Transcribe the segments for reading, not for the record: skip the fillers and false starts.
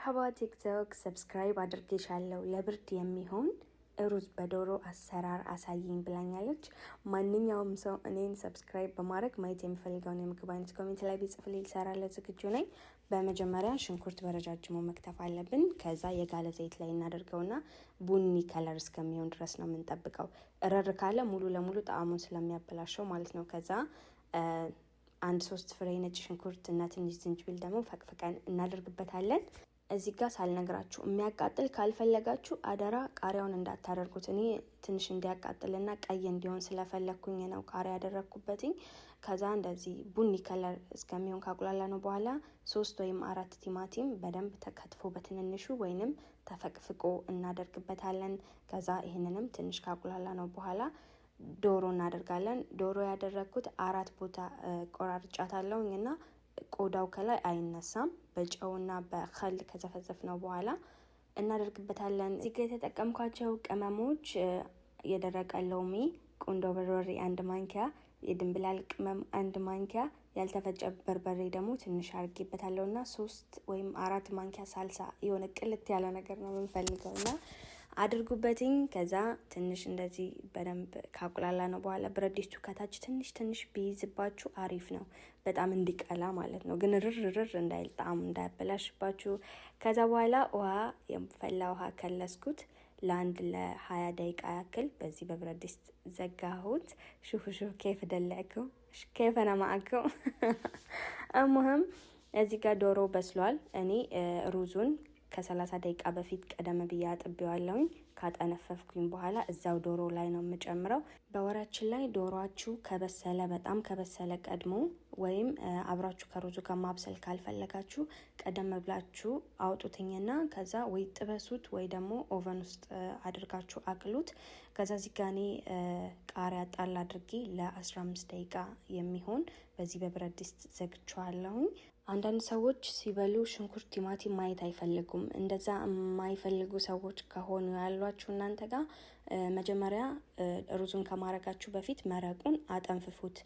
መርሐባ ቲክቶክ subscribe አድርጌሻለሁ፣ ለብርድ የሚሆን ሩዝ በዶሮ አሰራር አሳይኝ ብላኛለች። ማንኛውም ሰው እኔን subscribe በማድረግ ማየት የሚፈልገውን የምግብ አይነት comment ላይ ቢጽፍልኝ ልሰራለት ዝግጁ ነኝ። በመጀመሪያ ሽንኩርት በረጃጅሙ መክተፍ አለብን። ከዛ የጋለ ዘይት ላይ እናደርገውና ቡኒ color እስከሚሆን ድረስ ነው የምንጠብቀው። እረር ካለ ሙሉ ለሙሉ ጣዕሙን ስለሚያበላሸው ማለት ነው። ከዛ አንድ ሶስት ፍሬ ነጭ ሽንኩርት እና ትንሽ ዝንጅብል ደግሞ ፈቅፍቀን እናደርግበታለን። እዚህ ጋር ሳልነግራችሁ፣ የሚያቃጥል ካልፈለጋችሁ አደራ ቃሪያውን እንዳታደርጉት። እኔ ትንሽ እንዲያቃጥልና ቀይ እንዲሆን ስለፈለግኩኝ ነው ቃሪያ ያደረግኩበትኝ። ከዛ እንደዚህ ቡኒ color እስከሚሆን ካቁላላነው በኋላ ሶስት ወይም አራት ቲማቲም በደንብ ተከትፎ በትንንሹ ወይንም ተፈቅፍቆ እናደርግበታለን። ከዛ ይህንንም ትንሽ ካቁላላነው በኋላ ዶሮ እናደርጋለን። ዶሮ ያደረግኩት አራት ቦታ ቆራርጫታለሁኝ እና ቆዳው ከላይ አይነሳም። በጨውና በ خل ከዘፈዘፍነው በኋላ እናደርግበታለን። እዚህ ጋ የተጠቀምኳቸው ቅመሞች የደረቀ ሎሚ፣ ቁንዶ በርበሬ 1 ማንኪያ፣ የድንብላል ቅመም 1 ማንኪያ፣ ያልተፈጨ በርበሬ ደግሞ ትንሽ አርጌበታለሁ እና 3 ወይም 4 ማንኪያ ሳልሳ፣ የሆነ ቅልት ያለ ነገር ነው የምንፈልገው እና አድርጉበትኝ። ከዛ ትንሽ እንደዚህ በደንብ ካቁላላነው በኋላ ብረት ድስቱ ከታች ትንሽ ትንሽ ቢይዝባችሁ አሪፍ ነው፣ በጣም እንዲቀላ ማለት ነው። ግን ርር ርር እንዳይል፣ ጣዕሙ እንዳያበላሽባችሁ። ከዛ በኋላ ውሃ፣ የፈላ ውሃ ከለስኩት። ለአንድ ለ20 ደቂቃ ያክል በዚህ በብረት ድስት ዘጋሁት። شوفوا شوفوا كيف دلعكم، كيف أنا معكم። المهم እዚህ ጋር ዶሮ በስሏል። እኔ ሩዙን ከ30 ደቂቃ በፊት ቀደም ብዬ አጥቤዋለሁኝ። ካጠነፈፍኩኝ በኋላ እዛው ዶሮ ላይ ነው የምጨምረው። በወራችን ላይ ዶሮአችሁ ከበሰለ፣ በጣም ከበሰለ ቀድሞ ወይም አብራችሁ ከሩዙ ጋር ማብሰል ካልፈለጋችሁ ቀደም ብላችሁ አውጡትኝና ከዛ ወይ ጥበሱት ወይ ደግሞ oven ውስጥ አድርጋችሁ አቅሉት። ከዛ እዚህ ጋ እኔ ቃሪያ ጣል አድርጌ ለ15 ደቂቃ የሚሆን በዚህ በብረት ድስት ዘግቼዋለሁኝ። አንዳንድ ሰዎች ሲበሉ ሽንኩርት፣ ቲማቲም ማየት አይፈልጉም። እንደዛ የማይፈልጉ ሰዎች ከሆኑ ያሏችሁ እናንተ ጋር መጀመሪያ ሩዙን ከማረጋችሁ በፊት መረቁን አጠንፍፉት።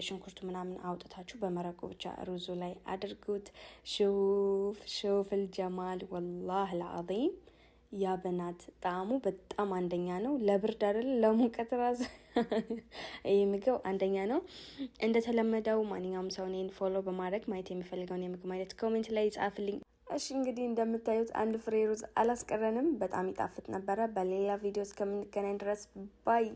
ሽንኩርቱ ምናምን አውጥታችሁ በመረቁ ብቻ ሩዙ ላይ አድርጉት። شوف شوف الجمال، والله العظيم يا بنات ጣዕሙ በጣም አንደኛ ነው። ለብርድ አይደል ለሙቀት ራሱ ይህ ምግብ አንደኛ ነው። እንደተለመደው ማንኛውም ሰው እኔን follow በማድረግ ማየት የሚፈልገውን የምግብ አይነት comment ላይ ይጻፍልኝ። እሺ፣ እንግዲህ እንደምታዩት አንድ ፍሬ ሩዝ አላስቀረንም። በጣም ይጣፍጥ ነበረ። በሌላ ቪዲዮ እስከምንገናኝ ድረስ bye።